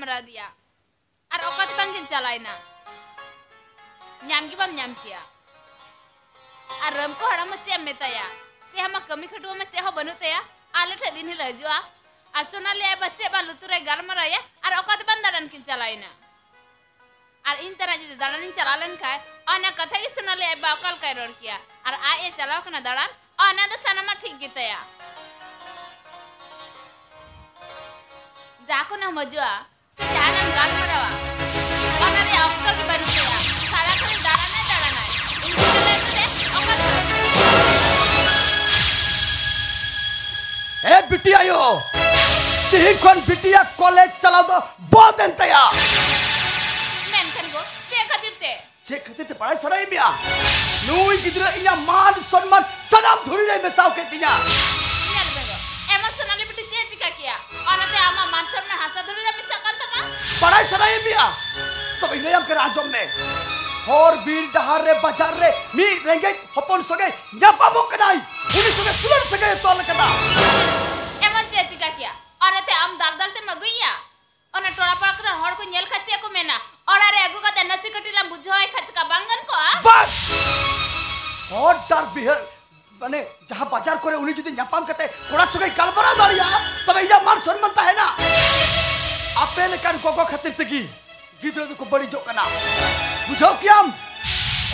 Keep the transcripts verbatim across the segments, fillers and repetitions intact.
ᱢᱟᱨᱟᱣ ᱫᱤᱭᱟ᱾ ᱟᱨ ᱚᱠᱟ ᱛᱮ ᱵᱟᱝ ᱠᱤᱱ ᱪᱟᱞᱟᱣᱮᱱᱟ? ᱧᱟᱢ ᱜᱮ ᱵᱟᱢ ᱧᱟᱢ ᱠᱮᱭᱟ᱾ ᱟᱨ ᱨᱟᱹᱢᱠᱚ ᱦᱟᱲᱟᱢ ᱢᱟ ᱪᱮᱫ ᱮᱢ ᱢᱮᱛᱟᱭᱟ? ᱪᱮᱫ ᱦᱚᱸ ᱢᱟ ᱠᱟᱹᱢᱤ ᱠᱷᱟᱹᱴᱩᱣᱟᱹ ᱢᱟ ᱪᱮᱫ ᱦᱚᱸ ᱵᱟᱹᱱᱩᱜ ᱛᱟᱭᱟ᱾ ᱟᱞᱮ ᱴᱷᱮᱱ ᱫᱤᱱ ᱦᱤᱞᱳᱜ ᱦᱤᱡᱩᱜᱼᱟ᱾ ᱟᱨ ᱥᱳᱱᱟᱞᱤ ᱟᱡ ᱵᱟ ᱪᱮᱫ ᱵᱟ ᱞᱩᱛᱩᱨ ᱨᱮ ᱜᱟᱞᱢᱟᱨᱟᱣᱟ? ᱟᱨ ᱚᱠᱟ ᱛᱮ ᱵᱟᱝ ᱫᱟᱬᱟᱱ ᱠᱤᱱ ᱪᱟᱞᱟᱣᱮᱱᱟ? ᱟᱨ ᱤᱧ ᱛᱟᱨᱟ ᱡᱩᱫᱤ ᱫᱟᱬᱟᱱᱤᱧ ᱪᱟᱞᱟᱣ ᱞᱮᱱ ᱠᱷᱟᱡ, ᱚᱱᱟ ᱠᱟᱛᱷᱟ ᱜᱮ ᱥᱳᱱᱟᱞᱤ ᱟᱡ ᱵᱟ ᱚᱠᱟ ᱞᱮᱠᱟᱭ ᱨᱚᱲ ᱠᱮᱭᱟ? ᱟᱨ ᱟᱡ ᱮ ᱪᱟᱞᱟᱣ ᱠᱟᱱᱟ ᱫᱟᱬᱟᱱ, ᱚᱱᱟ ᱫᱚ ᱥᱟᱱᱟᱢᱟᱜ ᱴᱷᱤᱠ ᱜᱮᱛᱟᱭᱟ᱾ ᱡᱟᱦᱟᱸ ᱠᱷᱚᱱᱮᱢ ᱦᱤᱡᱩᱜᱼᱟ, ᱥᱮ ᱡᱟᱦᱟᱱᱟᱜ ᱮᱢ ᱜᱟᱞᱢᱟᱨᱟᱣᱟ, ᱚᱱᱟ ᱨᱮᱭᱟᱜ ᱚᱠᱛᱚ ᱜᱮ ᱵᱟᱹᱱᱩᱜ ᱛᱟᱭᱟ᱾ ᱥᱟᱨᱟ ᱜᱷᱟᱹᱲᱤᱡ ᱫᱟᱬᱟᱱᱟᱭ, ᱫᱟᱬᱟᱱᱟᱭ᱾ ᱤᱧ ᱫᱚ ᱞᱟᱹᱭ ᱢᱮᱥᱮ, ᱚᱠᱟ ᱠᱷᱚᱱ ᱮ ᱵᱤᱴᱤ ᱟᱭᱳ, ᱛᱤᱦᱤᱧ ᱠᱷᱚᱱ ᱵᱤᱴᱤᱭᱟᱜ ᱠᱚᱞᱮᱡᱽ ᱪᱟᱞᱟᱣ ᱫᱚ ᱵᱚᱱᱫ ᱮᱱ ᱛᱟᱭᱟ᱾ ᱢᱮᱱᱠᱷᱟᱱ ᱜᱚ, ᱪᱮᱫ ᱠᱷᱟᱹᱛᱤᱨ ᱛᱮ? ᱪᱮᱫ ᱠᱷᱟᱹᱛᱤᱨ ᱛᱮ ᱵᱟᱲᱟᱭ ᱥᱟᱱᱟᱭᱮᱫ ᱢᱮᱭᱟ? ᱱᱩᱭ ᱜᱤᱫᱽᱨᱟᱹ ᱤᱧᱟᱜ ᱢᱟᱱ ᱥᱚᱱᱢᱟᱱ ᱥᱟᱱᱟᱢ ᱫᱷᱩᱲᱤ ᱨᱮᱭ ᱢᱮᱥᱟᱣ ᱠᱮᱫ ᱛᱤᱧᱟ᱾ ᱧᱮᱞ ᱢᱮ ᱜᱚ, ᱮᱢᱚᱱ ᱥᱳᱱᱟᱞᱤ ᱵᱤᱴᱤ ᱪᱮᱫ ᱮ ᱪᱤᱠᱟ ᱠᱮᱭᱟ? ᱚᱱᱟᱛᱮ ᱟᱢᱟᱜ ᱢᱟᱱ ᱥᱚᱱᱢᱟᱱ ᱦᱟᱥᱟ ᱫᱷᱩᱲᱤ ᱨᱮ ᱢᱮᱥᱟᱜ ᱠᱟᱱ ᱛᱟᱢᱟ? ᱵᱟᱲᱟᱭ ᱥᱟᱱᱟᱭᱮᱫ ᱢᱮᱭᱟ? ᱛᱚᱵᱮ ᱞᱟᱹᱭᱟᱢ ᱠᱟᱱᱟ, ᱟᱸᱡᱚᱢ ᱢᱮ᱾ ᱦᱚᱨ ᱵᱤᱨ ᱰᱟᱦᱟᱨ ᱨᱮ ᱵᱟᱡᱟᱨ ᱨᱮ ᱢᱤᱫ ᱨᱮᱸᱜᱮᱡ ᱦᱚᱯᱚᱱ ᱥᱚᱸᱜᱮ ᱧᱟᱯᱟᱢᱚᱜ ᱠᱟᱱᱟᱭ᱾ ᱩᱱᱤ ᱥᱚᱸᱜᱮ ᱫᱩᱞᱟᱹᱲ ᱥᱟᱹᱜᱟᱹᱭ ᱮ ᱛᱚᱞ ᱟᱠᱟᱫᱟ᱾ ᱮᱢᱚᱱ ᱪᱮᱫ ᱮ ᱪᱤᱠᱟ ᱠᱮᱭᱟ? ᱚᱱᱟᱛᱮ ᱟᱢ ᱫᱟᱞ ᱫᱟᱞ ᱛᱮᱢ ᱟᱹᱜᱩᱭᱮᱭᱟ? ᱚᱱᱟ ᱴᱚᱞᱟ ᱯᱟᱲᱟ ᱠᱚᱨᱮᱱ ᱦᱚᱲ ᱠᱚ ᱧᱮᱞ ᱠᱷᱟᱡ ᱪᱮᱫ ᱠᱚ ᱢᱮᱱᱟ? ᱚᱲᱟᱜ ᱨᱮ ᱟᱹᱜᱩ ᱠᱟᱛᱮ ᱱᱟᱥᱮ ᱠᱟᱹᱴᱤᱡ ᱞᱟᱝ ᱵᱩᱡᱷᱟᱹᱣᱟᱭ ᱠᱷᱟᱡ ᱪᱮᱠᱟ ᱵᱟᱝ ᱜᱟᱱ ᱠᱚᱜᱼᱟ? ᱵᱟᱥ! ᱦᱚᱨ ᱰᱟᱦᱟᱨ ᱵᱤᱦᱟᱹ, ᱢᱟᱱᱮ, ᱡᱟᱦᱟᱸ ᱵᱟᱡᱟᱨ ᱠᱚᱨᱮ ᱩᱱᱤ ᱡᱩᱫᱤ ᱧᱟᱯᱟᱢ ᱠᱟᱛᱮ ᱠᱚᱲᱟ ᱥᱚᱸᱜᱮ ᱜᱟᱞᱢᱟᱨᱟᱣ ᱫᱟᱲᱮᱭᱟᱜᱼᱟ, ᱛᱚᱵᱮ ᱤᱧᱟᱹᱜ ᱢᱟᱱ ᱥᱚᱱᱢᱟᱱ ᱛᱟᱦᱮᱱᱟ᱾ ᱟᱯᱮ ᱞᱮᱠᱟᱱ ᱜᱚᱜᱚ ᱠᱷᱟᱹᱛᱤᱨ ᱛᱮᱜᱮ ᱜᱤᱫᱽᱨᱟᱹ ᱫᱚᱠᱚ ᱵᱟᱹᱲᱤᱡᱚᱜ ᱠᱟᱱᱟ᱾ ᱵᱩᱡᱷᱟᱹᱣ ᱠᱮᱭᱟᱢ?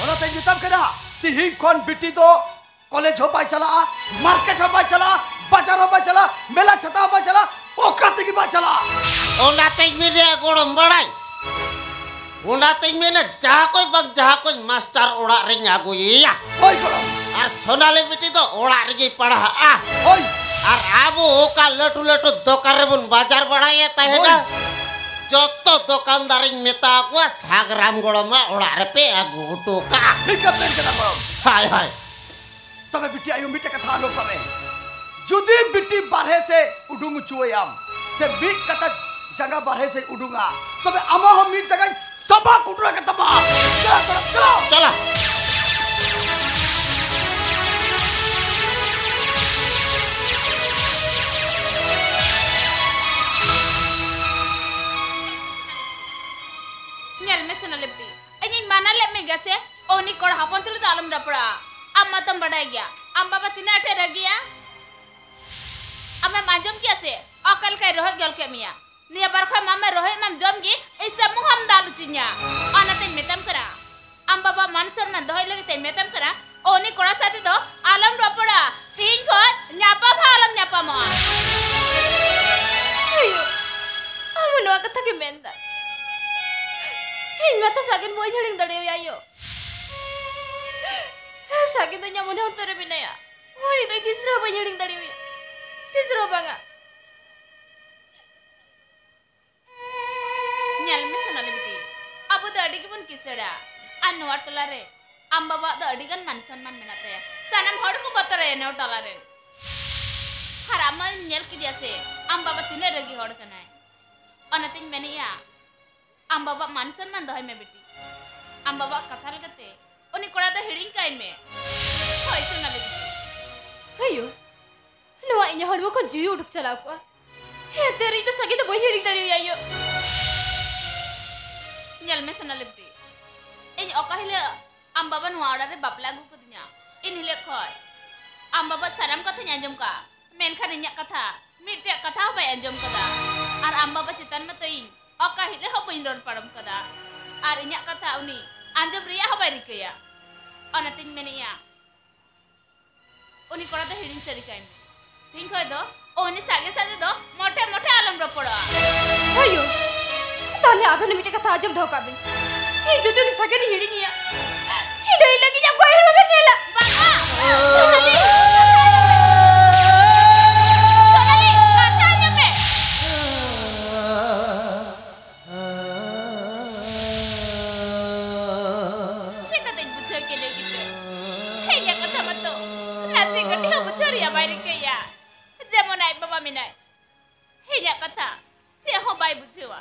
ᱚᱱᱟᱛᱮᱧ ᱢᱮᱛᱟᱢ ᱠᱟᱱᱟ, ᱛᱤᱦᱤᱧ ᱠᱷᱚᱱ ᱵᱤᱴᱤ ᱫᱚ ᱠᱚᱞᱮᱡᱽ ᱦᱚᱸ ᱵᱟᱭ ᱪᱟᱞᱟᱜᱼᱟ, ᱢᱟᱨᱠᱮᱴ ᱦᱚᱸ ᱵᱟᱭ ᱪᱟᱞᱟᱜᱼᱟ, ᱵᱟᱡᱟᱨ ᱦᱚᱸ ᱵᱟᱭ ᱪᱟᱞᱟᱜᱼᱟ, ᱢᱮᱞᱟ ᱪᱷᱟᱛᱟ ᱦᱚᱸ ᱵᱟᱭ ᱪᱟᱞᱟᱜᱼᱟ, ᱚᱠᱟ ᱛᱮᱜᱮ ᱵᱟᱭ ᱪᱟᱞᱟᱜᱼᱟ᱾ ᱚᱱᱟᱛᱮᱧ ᱢᱮᱱᱮᱫᱼᱟ ᱜᱚᱲᱚᱢ ᱵᱟᱲᱟᱭ, ᱚᱱᱟᱛᱮᱧ ᱢᱮᱱᱮᱫ ᱡᱟᱦᱟᱸ ᱠᱚᱡ ᱵᱟᱝ ᱡᱟᱦᱟᱸ ᱠᱚᱡ ᱢᱟᱥᱴᱟᱨ ᱚᱲᱟᱜ ᱨᱤᱧ ᱟᱹᱜᱩᱭᱮᱭᱟ᱾ ᱦᱳᱭ ᱜᱚᱲᱚᱢ᱾ ᱟᱨ ᱥᱳᱱᱟᱞᱤ ᱵᱤᱴᱤ ᱫᱚ ᱚᱲᱟᱜ ᱨᱮᱜᱮᱭ ᱯᱟᱲᱦᱟᱜᱼᱟ᱾ ᱦᱳᱭ᱾ ᱟᱨ ᱟᱵᱚ ᱚᱠᱟ ᱞᱟᱹᱴᱩ ᱞᱟᱹᱴᱩ ᱫᱚᱠᱟᱱ ᱨᱮᱵᱚᱱ ᱵᱟᱡᱟᱨ ᱵᱟᱲᱟᱭᱮᱫ ᱛᱟᱦᱮᱱᱟ, ᱦᱳᱭ᱾ ᱡᱚᱛᱚ ᱫᱚᱠᱟᱱᱫᱟᱨᱤᱧ ᱢᱮᱛᱟ ᱠᱚᱣᱟ, ᱥᱟᱜᱽᱨᱟᱢ ᱜᱚᱲᱚᱢᱟᱜ ᱚᱲᱟᱜ ᱨᱮᱯᱮ ᱟᱹᱜᱩ ᱦᱚᱴᱚ ᱠᱟᱜᱼᱟ᱾ ᱴᱷᱤᱠ ᱠᱟᱛᱷᱟ ᱠᱟᱱᱟ ᱜᱚᱲᱚᱢ᱾ ᱦᱳᱭ, ᱦᱳᱭ᱾ ᱛᱚᱵᱮ ᱵᱤᱴᱤ ᱟᱭᱳ, ᱢᱤᱫᱴᱮᱡ ᱠᱟᱛᱷᱟ ᱟᱸᱡᱚᱢ ᱠᱟᱜ ᱢᱮ᱾ ᱡᱩᱫᱤ ᱵᱤᱴᱤ ᱵᱟᱨᱦᱮ ᱥᱮᱫ ᱩᱰᱩᱝ ᱦᱚᱪᱚᱣᱟᱭᱟᱢ, ᱥᱮ ᱢᱤᱫ ᱠᱟᱴᱟ ᱡᱟᱸᱜᱟ ᱵᱟᱨᱦᱮ ᱥᱮᱫ ᱩᱰᱩᱝᱟ, ᱛᱚᱵᱮ ᱟᱢᱟᱜ ᱦᱚᱸ ᱢᱤᱫ ᱡᱟᱸᱜᱟᱧ ᱥᱟᱵᱟ ᱠᱩᱴᱨᱟ ᱠᱟᱛᱟᱢᱟ᱾ ᱪᱟᱞᱟᱜ, ᱪᱟᱞᱟᱜ, ᱪᱟᱞᱟᱜ᱾ ᱪᱟᱞᱟᱜ᱾ ᱢᱮ ᱥᱳᱱᱟᱞᱤ ᱵᱤᱴᱤ, ᱤᱧᱤᱧ ᱢᱟᱱᱟ ᱞᱮᱫ ᱢᱮ ᱜᱮᱭᱟ ᱥᱮ? ᱩᱱᱤ ᱠᱚᱲᱟ ᱦᱚᱯᱚᱱ ᱛᱩᱞᱩᱡ ᱫᱚ ᱟᱞᱚᱢ ᱨᱚᱯᱚᱲᱟ᱾ ᱟᱢ ᱢᱟᱛᱚᱢ ᱵᱟᱰᱟᱭ ᱜᱮᱭᱟ, ᱟᱢ ᱵᱟᱵᱟ ᱛᱤᱱᱟᱹᱜ ᱟᱸᱴᱮ ᱨᱟᱹᱜᱤᱭᱟ᱾ ᱟᱢᱮᱢ ᱟᱸᱡᱚᱢ ᱠᱮᱭᱟ ᱥᱮ? ᱚᱠᱟ ᱞᱮᱠᱟᱭ ᱨᱚᱦᱮᱫ ᱜᱚᱞ ᱠᱮᱫ ᱢᱮᱭᱟ᱾ ᱱᱤᱭᱟᱹ ᱵᱟᱨ ᱠᱷᱚᱱ ᱢᱟᱢᱮ ᱨᱚᱦᱮᱫ ᱢᱟᱢ ᱡᱚᱢ ᱜᱮ, ᱤᱧ ᱥᱟᱢᱩ ᱦᱚᱸᱢ ᱫᱟᱞ ᱦᱚᱪᱚᱧᱟ᱾ ᱚᱱᱟᱛᱮᱧ ᱢᱮᱛᱟᱢ ᱠᱟᱱᱟ, ᱟᱢ ᱵᱟᱵᱟ ᱢᱟᱱ ᱥᱚᱱᱢᱟᱱ ᱫᱚᱦᱚᱭ ᱞᱟᱹᱜᱤᱫ ᱛᱮᱧ ᱢᱮᱛᱟᱢ ᱠᱟᱱᱟ, ᱩᱱᱤ ᱠᱚᱲᱟ ᱥᱟᱶᱛᱮ ᱫᱚ ᱟᱞᱚᱢ ᱨᱚᱯᱚᱲᱟ᱾ ᱛᱤᱦᱤᱧ ᱠᱷᱚᱱ ᱧᱟᱯᱟᱢ ᱦᱚᱸ ᱟᱞᱚᱢ ᱧᱟᱯᱟᱢᱚᱜᱼᱟ᱾ ᱟᱭᱳ, ᱟᱢ ᱱᱚᱣᱟ ᱠᱟᱛᱷᱟ ᱜᱮ ᱢᱮᱱᱫᱟ? ᱤᱧ ᱢᱟᱛᱚ ᱥᱟᱜᱮᱱ ᱵᱟᱹᱧ ᱦᱤᱲᱤᱧ ᱫᱟᱲᱮᱣᱟᱭᱟ ᱟᱭᱳ᱾ ᱥᱟᱜᱮᱱ ᱫᱚ ᱤᱧᱟᱹᱜ ᱢᱚᱱᱮ ᱚᱱᱛᱚᱨ ᱨᱮ ᱢᱮᱱᱟᱭᱟ᱾ ᱩᱱᱤ ᱫᱚ ᱤᱧ ᱛᱤᱥ ᱨᱮᱦᱚᱸ ᱵᱟᱹᱧ ᱦᱤᱲᱤᱧ ᱫᱟᱲᱮᱣᱟᱭᱟ, ᱛᱤᱥ ᱨᱮᱦᱚᱸ ᱵᱟᱝᱟ᱾ ᱧᱮᱞ ᱢᱮ ᱥᱳᱱᱟᱞᱤ ᱵᱤᱴᱤ, ᱟᱵᱚ ᱫᱚ ᱟᱹᱰᱤ ᱜᱮᱵᱚᱱ ᱠᱤᱥᱟᱹᱲᱟ᱾ ᱟᱨ ᱱᱚᱣᱟ ᱴᱚᱞᱟ ᱨᱮ ᱟᱢ ᱵᱟᱵᱟᱣᱟᱜ ᱫᱚ ᱟᱹᱰᱤ ᱜᱟᱱ ᱢᱟᱱ ᱥᱚᱱᱢᱟᱱ ᱢᱮᱱᱟᱜ ᱛᱟᱭᱟ᱾ ᱥᱟᱱᱟᱢ ᱦᱚᱲ ᱠᱚ ᱵᱚᱛᱚᱨᱟᱭᱟ ᱱᱚᱣᱟ ᱴᱚᱞᱟ ᱨᱮᱱ᱾ ᱟᱨ ᱟᱢ ᱢᱟᱢ ᱧᱮᱞ ᱠᱮᱫᱮᱭᱟ ᱥᱮ, ᱟᱢ ᱵᱟᱵᱟ ᱛᱤᱱᱟᱹᱜ ᱨᱟᱹᱜᱤ ᱦᱚᱲ ᱠᱟᱱᱟᱭ᱾ ᱚᱱᱟᱛᱤᱧ ᱢᱮᱱᱮᱜᱼᱟ, ᱟᱢ ᱵᱟᱵᱟᱣᱟᱜ ᱢᱟᱱ ᱥᱚᱱᱢᱟᱱ ᱫᱚᱦᱚᱭ ᱢᱮ ᱵᱤᱴᱤ᱾ ᱟᱢ ᱵᱟᱵᱟᱣᱟᱜ ᱠᱟᱛᱷᱟ ᱞᱮᱠᱟᱛᱮ ᱩᱱᱤ ᱠᱚᱲᱟ ᱫᱚ ᱦᱤᱲᱤᱧ ᱠᱟᱭ ᱢᱮ᱾ ᱦᱳᱭ ᱥᱳᱱᱟᱞᱤ ᱵᱤᱴᱤ᱾ ᱟᱭᱳ, ᱱᱚᱣᱟ ᱤᱧᱟᱹᱜ ᱦᱚᱲᱢᱚ ᱠᱷᱚᱱ ᱡᱤᱣᱤ ᱩᱰᱩᱠ ᱪᱟᱞᱟᱣ ᱠᱚᱜᱼᱟ᱾ ᱦᱮᱸ, ᱛᱮ ᱨᱮ ᱤᱧ ᱫᱚ ᱥᱟᱜᱮᱱ ᱫᱚ ᱵᱟᱹᱧ ᱦᱤᱲᱤᱧ ᱫᱟᱲᱮᱣᱟᱭᱟ ᱟᱭᱳ᱾ ᱧᱮᱞ ᱢᱮ ᱥᱳᱱᱟᱞᱤ ᱵᱤᱴᱤ, ᱤᱧ ᱚᱠᱟ ᱦᱤᱞᱳᱜ ᱟᱢ ᱵᱟᱵᱟ ᱱᱚᱣᱟ ᱚᱲᱟᱜ ᱨᱮ ᱵᱟᱯᱞᱟ ᱟᱹᱜᱩ ᱠᱟᱫᱤᱧᱟ, ᱤᱱ ᱦᱤᱞᱳᱜ ᱠᱷᱚᱱ ᱟᱢ ᱵᱟᱵᱟ ᱥᱟᱱᱟᱢ ᱠᱟᱛᱷᱟᱧ ᱟᱸᱡᱚᱢ ᱠᱟᱜᱼᱟ, ᱢᱮᱱᱠᱷᱟᱱ ᱤᱧᱟᱹᱜ ᱠᱟᱛᱷᱟ ᱢᱤᱫᱴᱮᱡ ᱠᱟᱛᱷᱟ ᱦᱚᱸ ᱵᱟᱭ ᱟᱸᱡᱚᱢ ᱠᱟᱫᱟ᱾ ᱟᱨ ᱟᱢ ᱵᱟᱵᱟ ᱪᱮᱛᱟᱱ ᱢᱟᱛᱚ ᱤᱧ ᱚᱠᱟ ᱦᱤᱞᱳᱜ ᱦᱚᱸ ᱵᱟᱹᱧ ᱨᱚᱲ ᱯᱟᱨᱚᱢ ᱠᱟᱫᱟ᱾ ᱟᱨ ᱤᱧᱟᱹᱜ ᱠᱟᱛᱷᱟ ᱩᱱᱤ ᱟᱸᱡᱚᱢ ᱨᱮᱭᱟᱜ ᱦᱚᱸ ᱵᱟᱭ ᱨᱤᱠᱟᱹᱭᱟ᱾ ᱚᱱᱟᱛᱤᱧ ᱢᱮᱱᱮᱜᱼᱟ, ᱩᱱᱤ ᱠᱚᱲᱟ ᱫᱚ ᱦᱤᱲᱤᱧ ᱥᱟᱹᱨᱤ ᱠᱟᱭ ᱢᱮ᱾ ᱛᱤᱦᱤᱧ ᱠᱷᱚᱱ ᱫᱚ ᱩᱱᱤ ᱥᱟᱜᱮ ᱥᱟᱜᱮ ᱫᱚ ᱢᱚᱴᱷᱮ ᱢᱚᱴᱷᱮ ᱟᱞᱚᱢ ᱨᱚᱯᱚᱲᱚᱜᱼᱟ᱾ ᱟᱭᱳ, ᱛᱟᱦᱞᱮ ᱟᱵᱮᱱ ᱢᱤᱫᱴᱮᱡ ᱠᱟᱛᱷᱟ ᱟᱸᱡᱚᱢ ᱫᱚᱦᱚ ᱠᱟᱜ ᱵᱮᱱ, ᱤᱧ ᱡᱩᱫᱤ ᱩᱱᱤ ᱥᱟᱜᱮᱱᱤᱧ ᱦᱤᱲᱤᱧᱮᱭᱟ, ᱤᱱᱟᱹ ᱦᱤᱞᱳᱜ ᱜᱮ ᱤᱧᱟᱹᱜ ᱜᱚᱡ ᱦᱚᱲᱢᱚ ᱵᱮᱱ ᱧᱮᱞᱟ᱾ ᱵᱟᱝᱟ᱾ ᱥᱳᱱᱟᱞᱤ, ᱥᱳᱱᱟᱞᱤ, ᱠᱟᱛᱷᱟ ᱟᱸᱡᱚᱢ ᱢᱮ᱾ ᱪᱤᱠᱟᱹᱛᱮᱧ ᱵᱩᱡᱷᱟᱹᱣ ᱠᱮᱫᱮ ᱜᱤᱫᱽᱨᱟᱹ? ᱤᱧᱟᱹᱜ ᱠᱟᱛᱷᱟ ᱢᱟᱛᱚ ᱱᱟᱥᱮ ᱠᱟᱹᱴᱤᱡ ᱦᱚᱸ ᱵᱩᱡᱷᱟᱹᱣ ᱨᱮᱭᱟᱜ ᱵᱟᱭ ᱨᱤᱠᱟᱹᱭᱟ᱾ ᱡᱮᱢᱚᱱ ᱟᱡ ᱵᱟᱵᱟ ᱢᱮᱱᱟᱭ, ᱤᱧᱟᱹᱜ ᱠᱟᱛᱷᱟ ᱪᱮᱫ ᱦᱚᱸ ᱵᱟᱭ ᱵᱩᱡᱷᱟᱹᱣᱟ,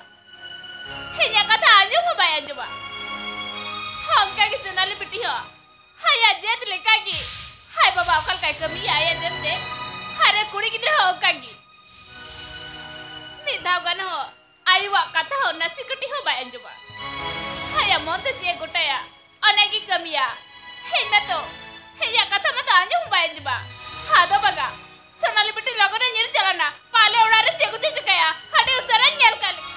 ᱤᱧᱟᱹᱜ ᱠᱟᱛᱷᱟ ᱟᱸᱡᱚᱢ ᱦᱚᱸ ᱵᱟᱭ ᱟᱸᱡᱚᱢᱟ᱾ ᱚᱱᱠᱟ ᱜᱮ ᱥᱳᱱᱟᱞᱤ ᱵᱤᱴᱤ ᱦᱚᱸ ᱟᱭᱟᱜ ᱡᱟᱹᱛ ᱞᱮᱠᱟ ᱜᱮ ᱟᱡ ᱵᱟᱵᱟ ᱚᱠᱟ ᱞᱮᱠᱟᱭ ᱠᱟᱹᱢᱤᱭᱟ ᱟᱭᱟᱜ ᱡᱟᱹᱛ ᱛᱮ, ᱟᱨ ᱠᱩᱲᱤ ᱜᱤᱫᱽᱨᱟᱹ ᱦᱚᱸ ᱚᱱᱠᱟ ᱜᱮ᱾ ᱢᱤᱫ ᱫᱷᱟᱣ ᱜᱟᱱ ᱦᱚᱸ ᱟᱭᱳᱣᱟᱜ ᱠᱟᱛᱷᱟ ᱦᱚᱸ ᱱᱟᱥᱮ ᱠᱟᱹᱴᱤᱡ ᱦᱚᱸ ᱵᱟᱭ ᱟᱸᱡᱚᱢᱟ᱾ ᱟᱭᱟᱜ ᱢᱚᱱ ᱛᱮ ᱪᱮᱫ ᱮ ᱜᱚᱴᱟᱭᱟ, ᱚᱱᱟ ᱜᱮ ᱠᱟᱹᱢᱤᱭᱟ᱾ ᱦᱮᱡ ᱢᱮ ᱛᱚ, ᱦᱮᱡ ᱟᱜ ᱠᱟᱛᱷᱟ ᱢᱟᱛᱚ ᱟᱸᱡᱚᱢ ᱦᱚᱸ ᱵᱟᱭ ᱟᱸᱡᱚᱢᱟ᱾ ᱟᱫᱚ ᱵᱟᱝᱟ, ᱥᱳᱱᱟᱞᱤ ᱵᱤᱴᱤ ᱞᱚᱜᱚᱱ ᱨᱮ ᱧᱤᱨ ᱪᱟᱞᱟᱣ ᱱᱟ, ᱯᱟᱞᱮ ᱚᱲᱟᱜ ᱨᱮ ᱪᱮᱫ ᱠᱚᱪᱚᱭ ᱪᱤᱠᱟᱹᱭᱟ, ᱟᱹᱰᱤ ᱩᱥᱟᱹᱨᱟᱧ ᱧᱮᱞ ᱠᱟᱜ ᱞᱮᱜᱮ᱾